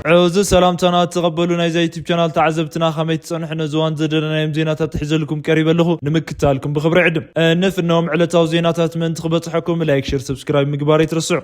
ዕዙዝ ሰላምታና እትቐበሉ ናይዛ ዩቲብ ቻናል ተዓዘብትና፣ ከመይ ትጸንሑ? ነዚ እዋን ዘደለናዮም ዜናታት ትሕዘልኩም ቀሪበ ኣለኹ። ንምክታልኩም ብኽብሪ ዕድም። እንፍነዎም ዕለታዊ ዜናታት ምእንቲ ክበጽሐኩም ላይክ፣ ሼር፣ ሰብስክራይብ ምግባር ኣይትረስዑ።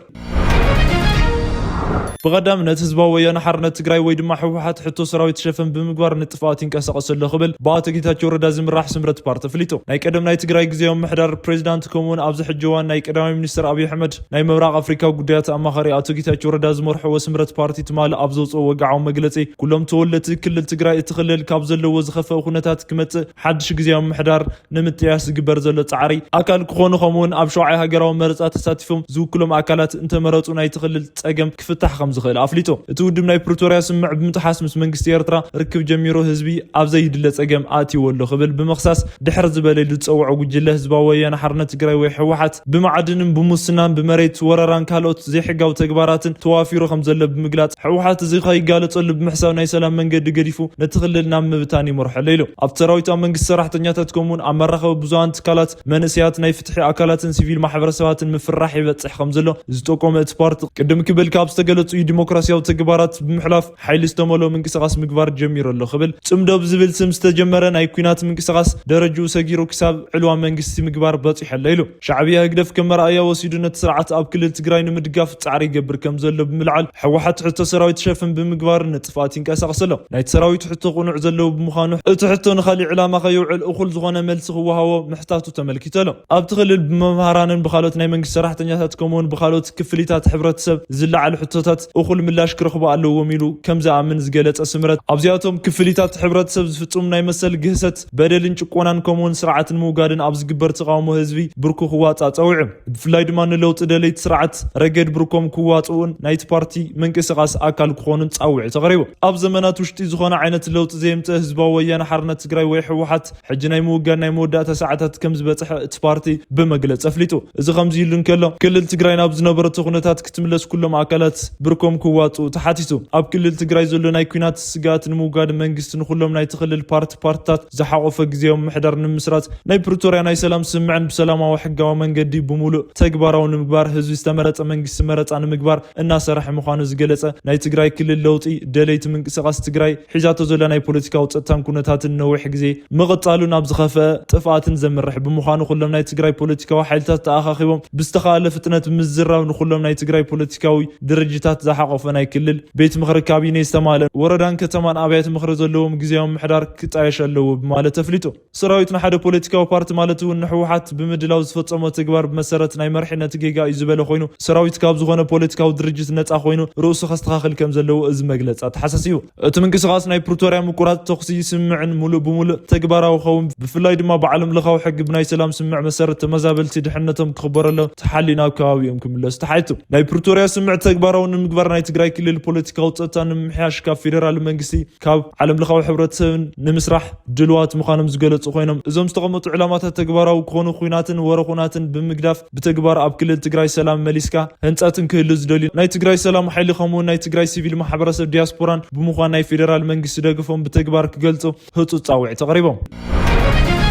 ብቐዳምነት ህዝባዊ ወያነ ሓርነት ትግራይ ወይ ድማ ህወሓት ሕቶ ሰራዊት ሸፈን ብምግባር ንጥፍኣት ይንቀሳቐስ ኣሎ ክብል ብኣቶ ጌታቸው ረዳ ዝምራሕ ስምረት ፓርቲ ኣፍሊጡ። ናይ ቀደም ናይ ትግራይ ግዜያዊ ምምሕዳር ፕሬዚዳንት ከምኡውን ኣብዚ ሕጂ እዋን ናይ ቀዳማይ ሚኒስትር ኣብይ ኣሕመድ ናይ ምብራቕ ኣፍሪካ ጉዳያት ኣማኻሪ ኣቶ ጌታቸው ረዳ ዝመርሕዎ ስምረት ፓርቲ ትማሊ ኣብ ዘውፅኦ ወግዓዊ መግለፂ፣ ኩሎም ተወለድቲ ክልል ትግራይ እቲ ክልል ካብ ዘለዎ ዝኸፍአ ኩነታት ክመፅእ ሓድሽ ግዜያዊ ምምሕዳር ንምጥያስ ዝግበር ዘሎ ፃዕሪ ኣካል ክኾኑ ከምኡውን ኣብ ሸውዓይ ሃገራዊ መረፃ ተሳቲፎም ዝውክሎም ኣካላት እንተመረፁ ናይቲ ክልል ፀገም ክፍታሕ ከም ዝኽእል ኣፍሊጡ። እቲ ውድብ ናይ ፕሪቶርያ ስምምዕ ብምጥሓስ ምስ መንግስቲ ኤርትራ ርክብ ጀሚሩ ህዝቢ ኣብ ዘይድለ ፀገም ኣእትይዎ ኣሎ ክብል ብምኽሳስ፣ ድሕር ዝበለ ኢሉ ዝፀውዖ ጉጅለ ህዝባዊ ወያነ ሓርነት ትግራይ ወይ ህወሓት ብመዓድንን ብሙስናን ብመሬት ወረራን ካልኦት ዘይሕጋዊ ተግባራትን ተዋፊሩ ከም ዘሎ ብምግላፅ፣ ህወሓት እዚ ከይጋለፀሉ ብምሕሳብ ናይ ሰላም መንገዲ ገዲፉ ነቲ ክልል ናብ ምብታን ይመርሖ ኣሎ ኢሉ። ኣብቲ ሰራዊት፣ ኣብ መንግስቲ ሰራሕተኛታት ከምኡውን ኣብ መራኸቢ ብዙሃን ትካላት መንእሰያት፣ ናይ ፍትሒ ኣካላትን ሲቪል ማሕበረሰባትን ምፍርራሕ ይበፅሕ ከም ዘሎ ዝጠቆመ እቲ ፓርቲ፣ ቅድም ክብል ካብ ዝተገለፁ ዲሞክራሲያዊ ተግባራት ብምሕላፍ ሓይሊ ዝተመልኦ ምንቅስቃስ ምግባር ጀሚሩ ኣሎ ክብል፣ ጽምዶ ብዝብል ስም ዝተጀመረ ናይ ኲናት ምንቅስቃስ ደረጅኡ ሰጊሩ ክሳብ ዕልዋ መንግስቲ ምግባር በጺሑ ኣሎ ኢሉ። ሻዕብያ ህግደፍ ከም መርኣያ ወሲዱ ነቲ ስርዓት ኣብ ክልል ትግራይ ንምድጋፍ ጻዕሪ ይገብር ከም ዘሎ ብምልዓል፣ ህወሓት ትሕዝቶ ሰራዊት ሸፍን ብምግባር ንጥፍኣት ይንቀሳቐስ ኣሎ። ናይቲ ሰራዊት ሕቶ ቅኑዕ ዘለዎ ብምዃኑ፣ እቲ ሕቶ ንኻሊእ ዕላማ ከይውዕል እኹል ዝኾነ መልሲ ክወሃቦ ምሕታቱ ተመልኪቱ ኣሎ። ኣብቲ ክልል ብመምሃራንን ብኻልኦት ናይ መንግስቲ ሰራሕተኛታት ከምኡውን ብኻልኦት ክፍሊታት ሕብረተሰብ ዝለዓሉ ሕቶታት እኹል ምላሽ ክረኽቡ ኣለዎም ኢሉ ከም ዝኣምን ዝገለጸ ስምረት፣ ኣብዚኣቶም ክፍሊታት ሕብረተሰብ ዝፍጽሙ ናይ መሰል ግህሰት፣ በደልን ጭቆናን ከምኡውን ስርዓት ንምውጋድን ኣብ ዝግበር ተቓውሞ ህዝቢ ብርኩ ክዋጻእ ጸዊዑ። ብፍላይ ድማ ንለውጢ ደለይቲ ስርዓት ረገድ ብርኮም ክዋጽኡን ናይቲ ፓርቲ ምንቅስቃስ ኣካል ክኾኑን ጻውዒት ኣቕሪቡ። ኣብ ዘመናት ውሽጢ ዝኾነ ዓይነት ለውጢ ዘየምጽእ ህዝባዊ ወያነ ሓርነት ትግራይ ወይ ህወሓት ሕጂ ናይ ምውጋድ ናይ መወዳእታ ሰዓታት ከም ዝበጽሐ እቲ ፓርቲ ብመግለጺ ኣፍሊጡ። እዚ ከምዚ ኢሉ እንከሎ፣ ክልል ትግራይ ናብ ዝነበረቶ ኩነታት ክትምለስ ኩሎም ኣካላት ብርኮም ክዋጽኡ ተሓቲቱ። ኣብ ክልል ትግራይ ዘሎ ናይ ኲናት ስግኣት ንምውጋድ መንግስቲ ንኩሎም ናይቲ ክልል ፓርቲ ፓርትታት ዝሓቆፈ ግዜያዊ ምምሕዳር ንምስራት ናይ ፕሪቶርያ ናይ ሰላም ስምምዕን ብሰላማዊ ሕጋዊ መንገዲ ብምሉእ ተግባራዊ ንምግባር ህዝቢ ዝተመረጸ መንግስቲ መረጻ ንምግባር እናሰርሐ ምዃኑ ዝገለጸ ናይ ትግራይ ክልል ለውጢ ደለይቲ ምንቅስቃስ ትግራይ ሒዛቶ ዘላ ናይ ፖለቲካዊ ጸጥታን ኩነታትን ነዊሕ ግዜ ምቕጻሉ ናብ ዝኸፍአ ጥፍኣትን ዘምርሕ ብምዃኑ፣ ኩሎም ናይ ትግራይ ፖለቲካዊ ሓይልታት ተኣኻኺቦም ብዝተኻእለ ፍጥነት ምዝራብ ንኩሎም ናይ ትግራይ ፖለቲካዊ ድርጅታት ዝሓቆፈ ናይ ክልል ቤት ምኽሪ ካቢኔ ዝተማልአ ወረዳን ከተማን ኣብያተ ምኽሪ ዘለዎም ግዜያዊ ምምሕዳር ክጣየሽ ኣለዎ ብማለት ኣፍሊጡ። ሰራዊት ንሓደ ፖለቲካዊ ፓርቲ ማለት እውን ንህወሓት ብምድላው ዝፈጸሞ ተግባር ብመሰረት ናይ መርሒነት ጌጋ እዩ ዝበለ ኮይኑ፣ ሰራዊት ካብ ዝኾነ ፖለቲካዊ ድርጅት ነጻ ኮይኑ ርእሱ ከስተኻኽል ከም ዘለዎ እዚ መግለጺ ኣተሓሳሲቡ። እቲ ምንቅስቃስ ናይ ፕሪቶርያ ምቁራጽ ተኹሲ ስምምዕን ሙሉእ ብሙሉእ ተግባራዊ ክኸውን፣ ብፍላይ ድማ ብዓለም ለኻዊ ሕጊ ብናይ ሰላም ስምምዕ መሰረት ተመዛበልቲ ድሕነቶም ክኽበረሎም ተሓልዩ ናብ ከባቢኦም ክምለሱ ተሓቲቱ። ናይ ፕሪቶርያ ስምምዕ ተግባራዊ ንምግባር ናይ ትግራይ ክልል ፖለቲካዊ ጸጥታ ንምምሕያሽ ካብ ፌዴራል መንግስቲ ካብ ዓለም ለኻዊ ሕብረተሰብን ንምስራሕ ድልዋት ምዃኖም ዝገለጹ ኮይኖም፣ እዞም ዝተቐመጡ ዕላማታት ተግባራዊ ክኾኑ፣ ኲናትን ወረ ኹናትን ብምግዳፍ ብተግባር ኣብ ክልል ትግራይ ሰላም መሊስካ ህንጸትን ክህሉ ዝደልዩ ናይ ትግራይ ሰላም ሓይሊ ከምኡውን ናይ ትግራይ ሲቪል ማሕበረሰብ ዲያስፖራን ብምዃን ናይ ፌዴራል መንግስቲ ደገፎም ብተግባር ክገልጹ ህጹጽ ጻውዒት ኣቕሪቦም።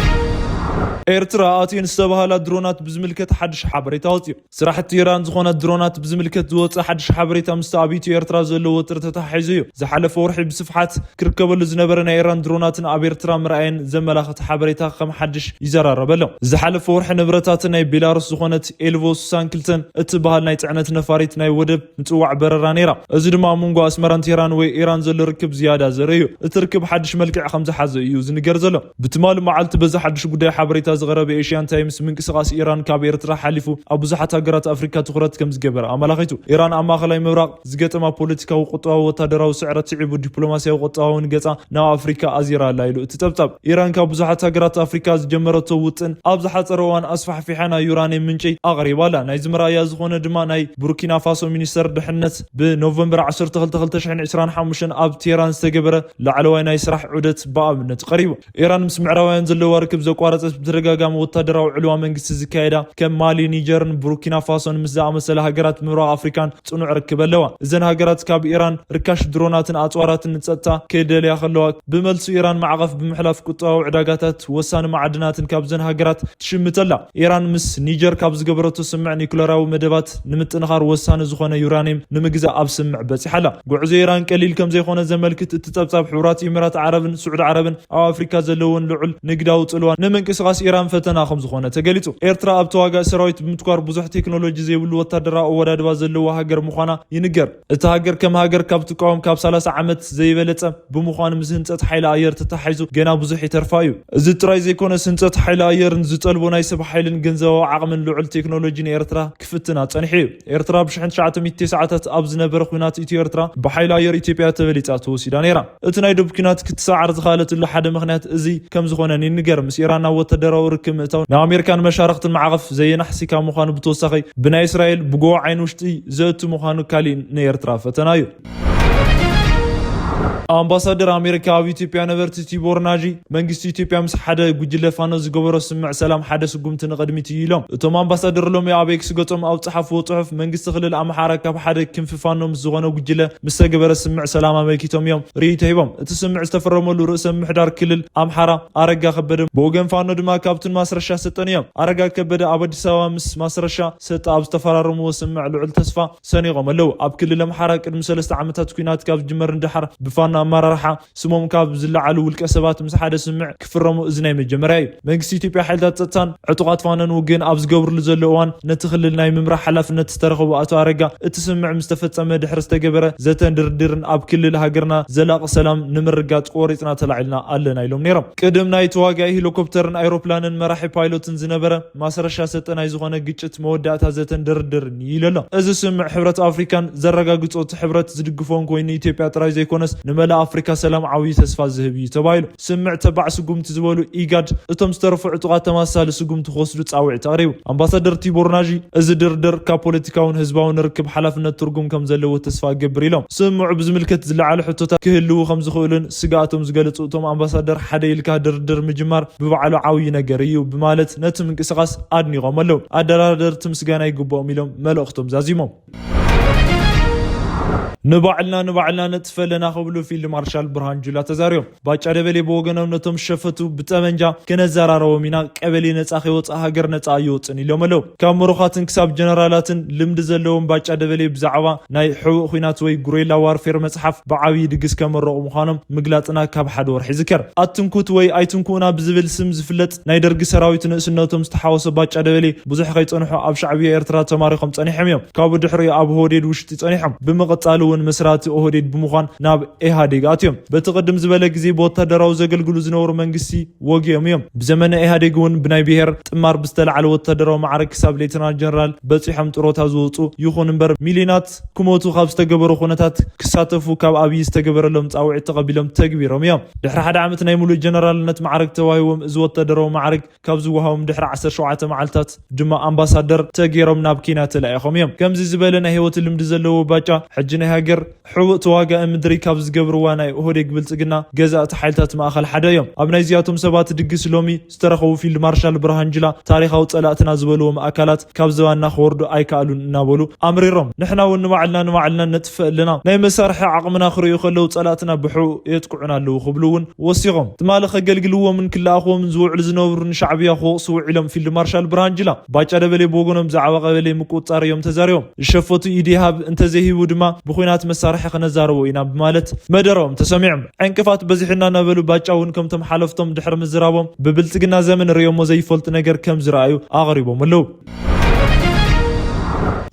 ኤርትራ ኣትየን ዝተባህላ ድሮናት ብዝምልከት ሓድሽ ሓበሬታ ኣውጽኡ። ስራሕቲ ኢራን ዝኾና ድሮናት ብዝምልከት ዝወጸ ሓድሽ ሓበሬታ ምስቲ ኣብ ኢትዮ ኤርትራ ዘሎ ወጥሪ ተተሓሒዙ እዩ። ዝሓለፈ ወርሒ ብስፍሓት ክርከበሉ ዝነበረ ናይ ኢራን ድሮናትን ኣብ ኤርትራ ምርኣየን ዘመላኽት ሓበሬታ ከም ሓድሽ ይዘራረብ ኣሎ። ዝሓለፈ ወርሒ ንብረታትን ናይ ቤላሩስ ዝኾነት ኤልቮ ስሳን ክልተን እትበሃል ናይ ጽዕነት ነፋሪት ናይ ወደብ ምጽዋዕ በረራ ነይራ። እዚ ድማ ኣብ መንጎ ኣስመራን ቴህራን ወይ ኢራን ዘሎ ርክብ ዝያዳ ዘርኢ እዩ። እቲ ርክብ ሓድሽ መልክዕ ከም ዝሓዘ እዩ ዝንገር ዘሎ። ብትማሊ መዓልቲ በዚ ሓድሽ ጉዳይ ሓበሬታ ዝቐረበ ኤሽያን ታይምስ፣ ምንቅስቓስ ኢራን ካብ ኤርትራ ሓሊፉ ኣብ ብዙሓት ሃገራት ኣፍሪካ ትኹረት ከም ዝገበረ ኣመላኺቱ። ኢራን ኣብ ማእኸላይ ምብራቕ ዝገጠማ ፖለቲካዊ፣ ቁጠባዊ፣ ወታደራዊ ስዕረት ስዒቡ ዲፕሎማሲያዊ፣ ቁጠባውን ገጻ ናብ ኣፍሪካ ኣዚራ ኣላ ኢሉ እቲ ጸብጻብ። ኢራን ካብ ብዙሓት ሃገራት ኣፍሪካ ዝጀመረቶ ውጥን ኣብ ዝሓጸረ እዋን ኣስፋሕፊሓ ናይ ዩራኒየም ምንጪ ኣቕሪባ ኣላ። ናይዚ መርኣያ ዝኾነ ድማ ናይ ቡርኪና ፋሶ ሚኒስተር ድሕነት ብኖቨምበር ዓሰርተ ክልተ ክልተ ሽሕን ዕስራን ሓሙሽተን ኣብ ቴህራን ዝተገበረ ላዕለዋይ ናይ ስራሕ ዑደት ብኣብነት ቀሪቡ። ኢራን ምስ ምዕራባውያን ዘለዋ ርክብ ዘቋረጸት ብተደጋ ተደጋጋሚ ወታደራዊ ዕልዋ መንግስቲ ዝካየዳ ከም ማሊ፣ ኒጀርን ቡርኪና ፋሶን ምስ ዝኣመሰላ ሃገራት ምብራቕ ኣፍሪካን ጽኑዕ ርክብ ኣለዋ። እዘን ሃገራት ካብ ኢራን ርካሽ ድሮናትን ኣጽዋራትን ንጸጥታ ክደልያ ከለዋ፣ ብመልሱ ኢራን ማዕቐፍ ብምሕላፍ ቁጠባዊ ዕዳጋታት ወሳኒ ማዕድናትን ካብዘን ሃገራት ትሽምተላ። ኢራን ምስ ኒጀር ካብ ዝገበረቶ ስምዕ ኒኩለራዊ መደባት ንምጥንኻር ወሳኒ ዝኾነ ዩራኒየም ንምግዛእ ኣብ ስምዕ በጺሓላ። ጉዕዞ ኢራን ቀሊል ከም ዘይኮነ ዘመልክት እቲ ጸብጻብ፣ ሕቡራት ኢሚራት ዓረብን ስዑዲ ዓረብን ኣብ ኣፍሪካ ዘለውን ልዑል ንግዳዊ ጽልዋ ንምንቅስቓስ ኢራን ፈተና ከም ዝኾነ ተገሊጹ። ኤርትራ ኣብ ተዋጋኢ ሰራዊት ብምትኳር ብዙሕ ቴክኖሎጂ ዘይብሉ ወታደራዊ ኣወዳድባ ዘለዋ ሃገር ምዃና ይንገር። እታ ሃገር ከም ሃገር ካብ ትቃወም ካብ ሰላሳ ዓመት ዘይበለጸ ብምዃኑ፣ ምስ ህንጸት ሓይሊ ኣየር ተተሓሒዙ ገና ብዙሕ ይተርፋ እዩ። እዚ ጥራይ ዘይኮነስ፣ ህንጸት ሓይሊ ኣየርን ዝጠልቦ ናይ ሰብ ሓይልን ገንዘባዊ ዓቕምን ልዑል ቴክኖሎጂ ንኤርትራ ክፍትና ጸኒሑ እዩ። ኤርትራ ብ ሽሕን ትሽዓተ ሚእቲ ሰዓታት ኣብ ዝነበረ ኲናት ኢትዮ ኤርትራ ብሓይሊ ኣየር ኢትዮጵያ ተበሊጻ ተወሲዳ ነይራ። እቲ ናይ ዶብ ኲናት ክትሰዓር ዝኸኣለትሉ ሓደ ምኽንያት እዚ ከም ዝኾነ ይንገር። ምስ ኢራን ናብ ወታደራዊ ርክብ ምእታው ንኣሜሪካን መሻርኽትን ማዕቐፍ ዘየናሕሲካ ምዃኑ ብተወሳኺ ብናይ እስራኤል ብጎቦ ዓይኒ ውሽጢ ዘእቱ ምዃኑ ካሊእ ንኤርትራ ፈተና እዩ። ኣምባሳደር ኣሜሪካ ኣብ ኢትዮጵያ ነበርቲ ቲቦር ናጂ፣ መንግስቲ ኢትዮጵያ ምስ ሓደ ጉጅለ ፋኖ ዝገበሮ ስምዕ ሰላም ሓደ ስጉምቲ ንቕድሚት እዩ ኢሎም። እቶም ኣምባሳደር ሎሚ ኣብ ኤክስ ገጾም ኣብ ዝጸሓፍዎ ጽሑፍ፣ መንግስቲ ክልል ኣምሓራ ካብ ሓደ ክንፊ ፋኖ ምስ ዝኾነ ጉጅለ ምስ ተገበረ ስምዕ ሰላም ኣመልኪቶም እዮም ርእይቶ ሂቦም። እቲ ስምዕ ዝተፈረመሉ ርእሰ ምምሕዳር ክልል ኣምሓራ ኣረጋ ከበደ ብወገን ፋኖ ድማ ካብቱን ማስረሻ ሰጠን እዮም። ኣረጋ ከበደ ኣብ ኣዲስ ኣበባ ምስ ማስረሻ ሰጠ ኣብ ዝተፈራረምዎ ስምዕ ልዑል ተስፋ ሰኒቖም ኣለዉ። ኣብ ክልል ኣምሓራ ቅድሚ ሰለስተ ዓመታት ኲናት ካብ ዝጅመር ንደሓር ብፋኖ ኣመራርሓ ስሞም ካብ ዝለዓሉ ውልቀ ሰባት ምስ ሓደ ስምዕ ክፍረሙ እዚ ናይ መጀመርያ እዩ። መንግስቲ ኢትዮጵያ ሓይልታት ጸጥታን ዕጡቓት ፋኖን ውግእን ኣብ ዝገብርሉ ዘሎ እዋን ነቲ ክልል ናይ ምምራሕ ሓላፍነት ዝተረኸቡ ኣቶ ኣረጋ፣ እቲ ስምዕ ምስ ተፈጸመ ድሕሪ ዝተገበረ ዘተን ድርድርን ኣብ ክልል ሃገርና ዘላቒ ሰላም ንምርጋጽ ቆሪጽና ተላዒልና ኣለና ኢሎም ነይሮም። ቅድም ናይ ተዋጋኢ ሄሊኮፕተርን ኣይሮፕላንን መራሒ ፓይሎትን ዝነበረ ማስረሻ ሰጠ ናይ ዝኾነ ግጭት መወዳእታ ዘተን ድርድርን እዩ ኢሉ ኣሎ። እዚ ስምዕ ሕብረት ኣፍሪካን ዘረጋግጾ፣ እቲ ሕብረት ዝድግፎን ኮይኑ ንኢትዮጵያ ጥራይ ዘይኮነስ ንመላእ ኣፍሪካ ሰላም ዓብዪ ተስፋ ዝህብ እዩ ተባሂሉ። ስምዕ ተባዕ ስጉምቲ ዝበሉ ኢጋድ እቶም ዝተረፉ ዕጡቓት ተመሳሳሊ ስጉምቲ ክወስዱ ጻውዒት ኣቕሪቡ። ኣምባሳደር ቲቦር ናዢ፣ እዚ ድርድር ካብ ፖለቲካውን ህዝባውን ርክብ ሓላፍነት ትርጉም ከም ዘለዎ ተስፋ እገብር ኢሎም። ስምዑ ብዝምልከት ዝለዓሉ ሕቶታት ክህልዉ ከም ዝኽእሉን ስግኣቶም ዝገለጹ እቶም ኣምባሳደር፣ ሓደ ኢልካ ድርድር ምጅማር ብባዕሉ ዓብዪ ነገር እዩ ብማለት ነቲ ምንቅስቓስ ኣድኒቖም ኣለዉ። ኣደራደርቲ ምስጋና ይግብኦም ኢሎም መልእኽቶም ዛዚሞም። ንባዕልና ንባዕልና ነጥፍእ ኣለና ክብሉ ፊልድ ማርሻል ብርሃን ጁላ ተዛሪቦም። ባጫ ደበሌ ብወገኖም ነቶም ሸፈቱ ብጠመንጃ ክነዘራረቦም ኢና፣ ቀበሌ ነጻ ከይወጽእ ሃገር ነጻ ኣይወጽእን ኢሎም ኣለዉ። ካብ ምሩኻትን ክሳብ ጀነራላትን ልምዲ ዘለዎም ባጫ ደበሌ ብዛዕባ ናይ ሕቡእ ኲናት ወይ ጉሬላ ዋርፌር መጽሓፍ ብዓብዪ ድግስ ከመረቑ ምዃኖም ምግላጽና ካብ ሓደ ወርሒ ይዝከር። ኣትንኩት ወይ ኣይትንኩኡና ብዝብል ስም ዝፍለጥ ናይ ደርጊ ሰራዊት ንእስነቶም ዝተሓወሰ ባጫ ደበሌ ብዙሕ ከይጸንሑ ኣብ ሻዕብያ ኤርትራ ተማሪኾም ጸኒሖም እዮም። ካብኡ ድሕሪ ኣብ ኦህዴድ ውሽጢ ጸኒሖም። ብምቕጻል እውን መስራቲ ኦህዴድ ብምዃን ናብ ኢህኣዴግ ኣትዮም። በቲ ቅድም ዝበለ ግዜ ብወታደራዊ ዘገልግሉ ዝነበሩ መንግስቲ ወጊኦም እዮም። ብዘመነ ኢህኣዴግ እውን ብናይ ብሄር ጥማር ብዝተላዕለ ወታደራዊ ማዕረግ ክሳብ ሌተናል ጀነራል በጺሖም ጥሮታ ዝወጹ ይኹን እምበር፣ ሚልዮናት ክሞቱ ካብ ዝተገበሩ ኩነታት ክሳተፉ ካብ ኣብዪ ዝተገበረሎም ጻውዒት ተቐቢሎም ተግቢሮም እዮም። ድሕሪ ሓደ ዓመት ናይ ሙሉእ ጀነራልነት ማዕረግ ተዋሂቦም፣ እዚ ወታደራዊ ማዕረግ ካብ ዝወሃቦም ድሕሪ ዓሰርተ ሸውዓተ መዓልታት ድማ ኣምባሳደር ተገይሮም ናብ ኬንያ ተላኢኾም እዮም። ከምዚ ዝበለ ናይ ህይወት ልምዲ ዘለዎ ባጫ፣ ሕጂ ናይ ሃገር ሕቡእ ተዋጋኢ ምድሪ ካብ ዝገብርዋ ናይ ኦህዴግ ብልጽግና ገዛእቲ ሓይልታት ማእኸል ሓደ እዮም። ኣብ ናይዚኣቶም ሰባት ድግስ ሎሚ ዝተረኸቡ ፊልድ ማርሻል ብርሃን ጁላ፣ ታሪኻዊ ጸላእትና ዝበልዎም ኣካላት ካብ ዝባንና ክወርዱ ኣይከኣሉን እናበሉ ኣምሪሮም። ንሕና እውን ንባዕልና ንባዕልና ነጥፍእ ኣለና። ናይ መሳርሒ ዓቕምና ክርእዩ ከለዉ ጸላእትና ብሕቡእ የጥቅዑና ኣለዉ ክብሉ እውን ወሲኾም። ትማሊ ከገልግልዎምን ክለኣኽዎምን ዝውዕሉ ዝነብሩ ንሻዕብያ ክወቕሱ ውዒሎም ፊልድ ማርሻል ብርሃን ጁላ። ባጫ ደበሌ ብወገኖም ብዛዕባ ቀበሌ ምቁጽጻር እዮም ተዛሪቦም። ዝሸፈቱ ኢድ ይሃብ እንተዘይሂቡ ድማ ብኹናት መሳርሒ ክነዛርቦ ኢና ብማለት መደሮም ተሰሚዖም። ዕንቅፋት በዚሑና እናበሉ ባጫ እውን ከምቶም ሓለፍቶም ድሕሪ ምዝራቦም ብብልጽግና ዘመን ርእዮሞ ዘይፈልጡ ነገር ከም ዝረኣዩ ኣቕሪቦም ኣለዉ።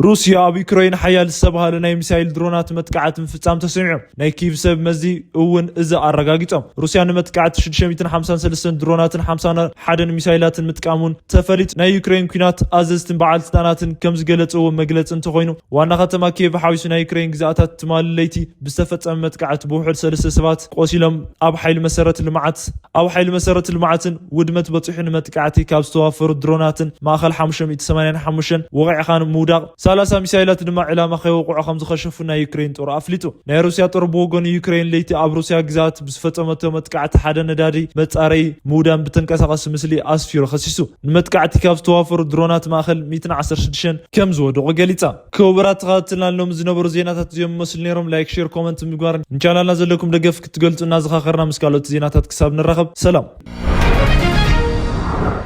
ሩስያ ኣብ ዩክሬን ሓያል ዝተባሃለ ናይ ሚሳይል ድሮናት መጥቃዕቲ ምፍጻም ተሰሚዑ። ናይ ኪቭ ሰብ መዚ እውን እዚ ኣረጋጊጾም። ሩስያ ንመጥቃዕቲ ሽዱሽተ ሚእትን ሓምሳን ሰለስተን ድሮናትን ሓምሳን ሓደን ሚሳይላትን ምጥቃም እውን ተፈሊጡ። ናይ ዩክሬን ኲናት ኣዘዝትን በዓል ስልጣናትን ከም ዝገለጽዎ መግለጺ እንተኾይኑ፣ ዋና ከተማ ኪየቭ ሓዊሱ ናይ ዩክሬን ግዛኣታት ትማሊ ለይቲ ብዝተፈጸመ መጥቃዕቲ ብውሑድ ሰለስተ ሰባት ቆሲሎም፣ ኣብ ሓይሊ መሰረት ልምዓት ኣብ ሓይሊ መሰረት ልምዓትን ውድመት በጺሑ። ንመጥቃዕቲ ካብ ዝተዋፈሩ ድሮናትን ማእኸል ሓሙሽተ ሚእቲ ሰማንያን ሓሙሽተን ወቒዕኻን ምውዳቕ ሰላሳ ሚሳይላት ድማ ዕላማ ከይወቕዑ ከም ዝኸሸፉ ናይ ዩክሬን ጦር ኣፍሊጡ። ናይ ሩስያ ጦር ብወገኑ፣ ዩክሬን ለይቲ ኣብ ሩስያ ግዛት ብዝፈጸመቶ መጥቃዕቲ ሓደ ነዳዲ መጻረዪ ምውዳም ብተንቀሳቓሲ ምስሊ ኣስፊሩ ከሲሱ። ንመጥቃዕቲ ካብ ዝተዋፈሩ ድሮናት ማእኸል ሚእትን ዓሰርተ ሽዱሽተን ከም ዝወደቑ ገሊጻ። ክቡራት ተኸታተልትና፣ ሎም ዝነበሩ ዜናታት እዚኦም ይመስሉ ነይሮም። ላይክ፣ ሼር፣ ኮመንት ምግባር ንቻናልና ዘለኩም ደገፍ ክትገልጹ እናዘኻኸርና፣ ምስ ካልኦት ዜናታት ክሳብ ንራኸብ፣ ሰላም።